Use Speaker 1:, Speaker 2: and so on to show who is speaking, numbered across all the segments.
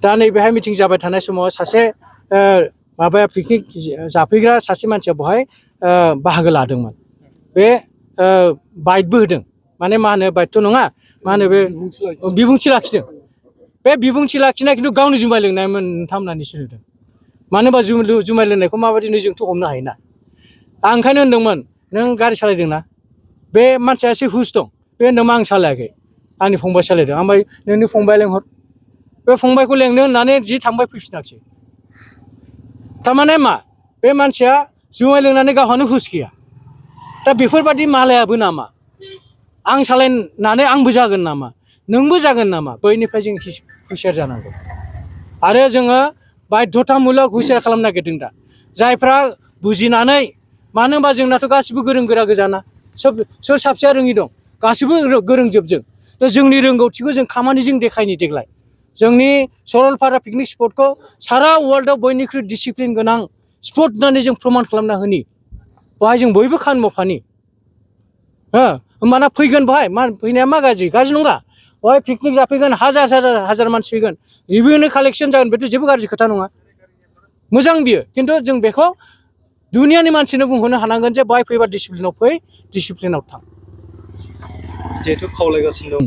Speaker 1: दा नैबेहाय मिटिं जाबाय थानाय समाव सासे माबाया पिकनिक जाफैग्रा सासे मानसिया बेवहाय बाहागो लादोंमोन बे बाइटबो होदों माने मा होनो बाइटथ' नङा मा होनो बे बिबुंथि लाखिदों बे बिबुंथि लाखिनाय खिन्थु गावनो जुमाय लोंनायमोन नोंथांमोना निसय नुदों मानो होनबा जुमाय लोंनायखौ माबायदि जोंथ' हमनो हायोना आं ओंखायनो होनदोंमोन नों गारि सालायदोंना बे मानसिया एसे हुस दं बे होनदोंमोन आं सालायाखै आंनि फंबाय सालायदों ओमफ्राय नोंनि फंबाय लेंहर बे फंबायखौ लेंनो होननानै जि थांबाय फैफिनाखिसै थारमाने मा बे मानसिया जुमाय लोंनानै गावहानो हुस गैया दा बेफोरबायदि मालायाबो नामा आं सालायनानै आंबो जागोन नामा नोंबो जागोन नामा बैनिफ्राय जों हुसियार जानांगौ आरो जोङो बाध्यतामुलक हुसियार खालामनो नागिरदों दा जायफ्रा बुजिनानै मानो होनबा जोंनाथ' गासिबो गोरों गोरा गोजाना सोर साबसेया रोङि दं गासिबो गोरोंजोबजों दा जोंनि रोंगौथिखौ जों खामानिजों देखायनि देग्लाय जोंनि सरलपारा पिकनिक स्पटखौ सारा वर्ल्डआव बयनिख्रुइ डिसिप्लिन गोनां स्पट होननानै जों प्रमान खालामना होनि बेवहाय जों बयबो खामानि मावफानि होमबाना फैगोन बेवहाय मा फैनाया मा गाज्रि नङा बेवहाय पिकनिक जाफैगोन हाजार मानसि फैगोन रिभिनिउ कालेक्सन जागोन बेथ' जेबो गाज्रि खोथा नङा मोजां बियो खिन्थु जों बेखौ दुनियानि मानसिनो बुंहरनो हानांगोन जे बेवहाय फैबा डिसिप्लिनाव फै डिसिप्लिनाव थां
Speaker 2: जिहेतु खावलायगासिनो दं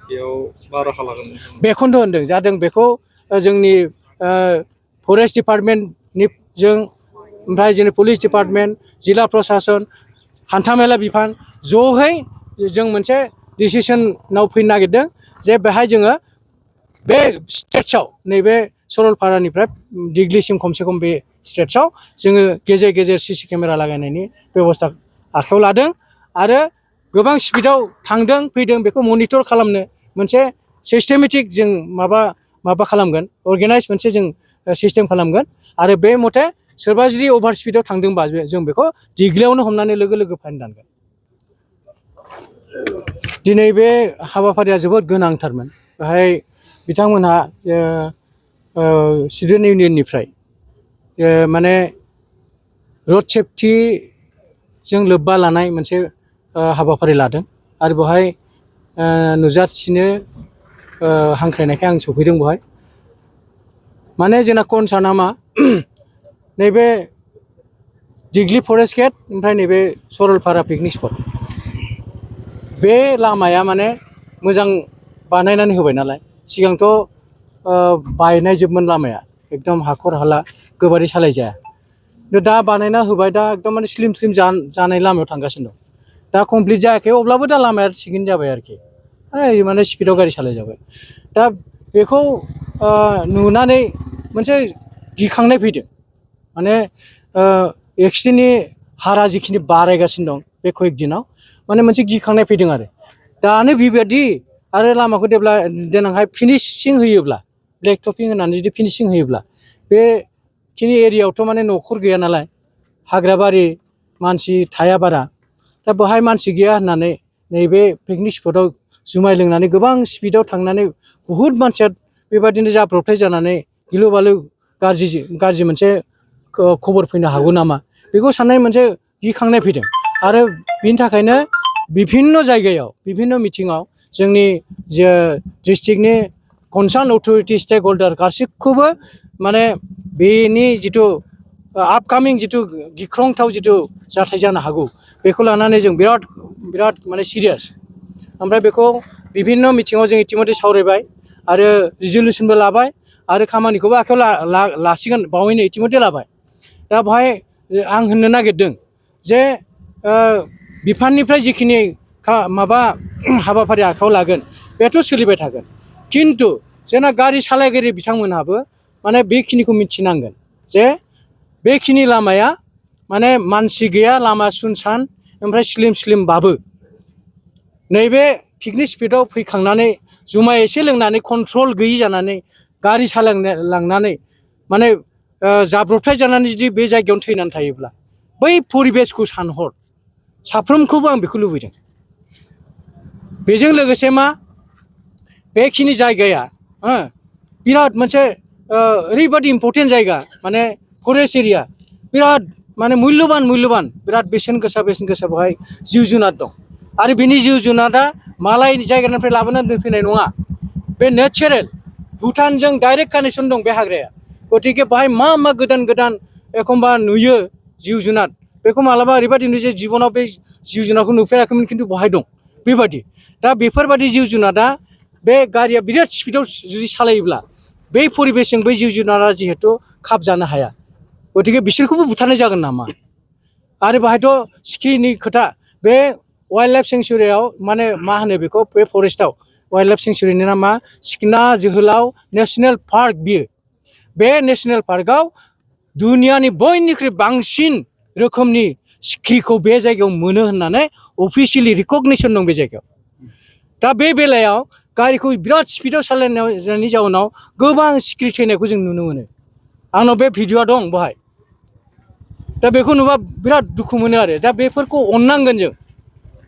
Speaker 2: बेयाव मा राहा लागोन
Speaker 1: बेखौनोथ' होनदों जादों बेखौ जोंनि फरेस्ट डिपार्टमेन्टनिजों ओमफ्राय जोंनि पुलिस डिपार्टमेन्ट जिल्ला प्रसासन हान्थामेला बिफान ज'है जों मोनसे डिसिसनाव फैनो नागिरदों जे बेहाय जोङो बे स्ट्रेट्सआव नैबे सरलपारानिफ्राय दिग्लिसिम खमसे खम बे स्ट्रेट्सआव जोङो गेजेर गेजेर सिसि केमेरा लागायनायनि बेब'स्था आखायाव लादों आरो गोबां स्पिडआव थांदों फैदों बेखौ मनिटर खालामनो मोनसे सिस्टेमेटिक जों माबा खालामगोन अर्गेनाइज मोनसे जों सिस्टेम खालामगोन आरो बे मथे सोरबा जुदि अभार स्पिडआव थांदोंबा जों बेखौ दिग्लियावनो हमनानै लोगो फाइन दानगोन दिनै बे हाबाफारिया जोबोद गोनांथारमोन बेहाय बिथांमोनहा स्टुडेन्ट इउनियननिफ्राय माने रड सेफटिजों लोब्बा लानाय मोनसे हाबाफारि लादों आरो बेवहाय नुजाथिनो हांख्रायनायखाय आं सफैदों बेवहाय माने जोंना कनसार्नआ मा नैबे दिग्लि फरेस्ट गेट ओमफ्राय नैबे सरलपारा पिकनिक स्पट बे लामाया माने मोजां बानायनानै होबाय नालाय सिगांथ' बायनायजोबमोन लामाया एकदम हाखर हाला गोबारै सालायजाया दा बानायना होबाय दा एकदम माने स्लिम जानाय लामायाव थांगासिनो दं दा कमप्लिट जायाखै अब्लाबो दा लामाया थिगैनो जाबाय आरोखि माने स्पिडआव गारि सालायजाबाय दा बेखौ नुनानै मोनसे गिखांनाय फैदों माने एक्सिडेन्टनि हारा जिखिनि बारायगासिनो दं बे कयेक दिनाव माने मोनसे गिखांनाय फैदों आरो दानो बेबायदि आरो लामाखौ देनांहाय फिनिशिं होयोब्ला ब्लेक टपिं होनानै जुदि फिनिशिं होयोब्ला बेखिनि एरियायावथ' माने न'खर गैया नालाय हाग्राबारि मानसि थाया बारा दा बेवहाय मानसि गैया होननानै नैबे पिकनिक स्पटआव जुमाय लोंनानै गोबां स्पिडआव थांनानै बुहुद मानसिया बेबादिनो जाब्रबथाय जानानै गिलु बालु गाज्रि मोनसे खबर फैनो हागौ नामा बेखौ साननाय मोनसे गिखांनाय फैदों आरो बिनि थाखायनो बिभिन्न जायगायाव बिभिन्न मिटिङाव जोंनि जे डिस्ट्रिक्टनि कनसार्न अथरिटि स्टेक हल्डार गासैखौबो माने बेनि जिथु आपकामिं जिथु गिख्रंथाव जिथु जाथाय जानो हागौ बेखौ लानानै जों बिराद माने सिरियास ओमफ्राय बेखौ बिभिन्न मिटिङाव जों इतिमধ্যे सावरायबाय आरो रिजलिउसनबो लाबाय आरो खामानिखौबो आखायाव लासिगोन बावैनो इतिमধ্যे लाबाय दा बेवहाय आं होननो नागिरदों जे बिफाननिफ्राय जिखिनि माबा हाबाफारि आखायाव लागोन बेथ' सोलिबाय थागोन खिन्थु जोंना गारि सालायगिरि बिथांमोनहाबो माने बेखिनिखौ मिथिनांगोन जे बेखिनि लामाया माने मानसि गैया लामा सुनसान ओमफ्राय स्लिमबाबो नैबे पिकनिक स्पटआव फैखांनानै जुमाय एसे लोंनानै कन्ट्रल गैयि जानानै गारि सालायलांनानै माने जाब्रबथाय जानानै जुदि बे जायगायावनो थैनानै थायोब्ला बै परिबेसखौ सानहर साफ्रोमखौबो आं बेखौ लुबैदों बेजों लोगोसे मा बेखिनि जायगाया बिराद मोनसे ओरैबादि इम्पर्टेन्ट जायगा माने फरेस्ट एरिया बिराद माने मुल्यबान बिराद बेसेन गोसा बेवहाय जिब जुनार दं आरो बिनि जिब जुनारा मालायनि जायगानिफ्राय लाबोनानै दोनफैनाय नङा बे नेचारेल भुटानजों डाइरेक्ट कानेक्सन दं बे हाग्राया गतिके बाहाय मा मा गोदान गोदान एखमबा नुयो जिब जुनार बेखौ मालाबा ओरैबायदि नुयो जे जिबनाव बे जिब जुनारखौ नुफेराखैमोन खिन्थु बहाय दं बेबायदि दा बेफोरबायदि जिब जुनारा बे गारिया बिराद स्पिडआव जुदि सालायोब्ला बै परिबेसजों बै जिब जुनारा जिहेतु खाब जानो हाया गतिके बिसोरखौबो बुथारनाय जागोन नामा आरो बाहायथ' सिखिरिनि खोथा बे वाइल्ड लाइफ सेंसुरियाव माने मा होनो बेखौ बे फरेस्टआव वाइल्ड लाइफ सेंसुरिनि नामा सिखना जोहोलाव नेशनेल पार्क बियो बे नेशनेल पार्कआव दुनियानि बयनिख्रुइ बांसिन रोखोमनि सिखिरिखौ बे जायगायाव मोनो होननानै अफिसियेलि रिकगनिसन दं बे जायगायाव दा बे बेलायाव गारिखौ बिराद स्पिडआव सालायनायनि जाउनाव गोबां सिखिरि थैनायखौ जों नुनो मोनो आंनाव बे भिडिअ'आ दं बहाय दा बेखौ नुबा बिराद दुखु मोनो आरो दा बेफोरखौ अननांगोन जों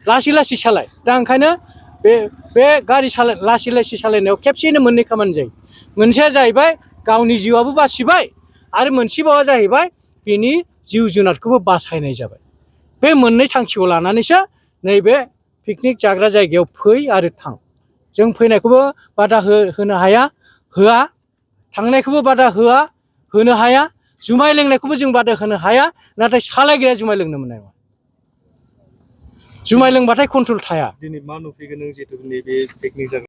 Speaker 1: लासै लासै सालाय दा ओंखायनो बे गारि लासै लासै सालायनायाव खेबसेयैनो मोननै खामानि जायो मोनसेया जाहैबाय गावनि जिउआबो बासिबाय आरो मोनसेबावा जाहैबाय बेनि जिब जुनारखौबो बासायनाय जाबाय बे मोननै थांखिखौ लानानैसो नैबे पिकनिक जाग्रा जायगायाव फै आरो थां जों फैनायखौबो बादा होनो हाया होआ थांनायखौबो बादा होनो हाया जुमाय लोंनायखौबो जों बादा होनो हाया नाथाय सालायग्राया जुमाय लोंनो मोननाय नङा जुमाय लोंबाथाय कन्ट्रल थाया
Speaker 2: दिनै मा नुफैगोन नों जिहेतु नैबे पिकनिक जाग्रा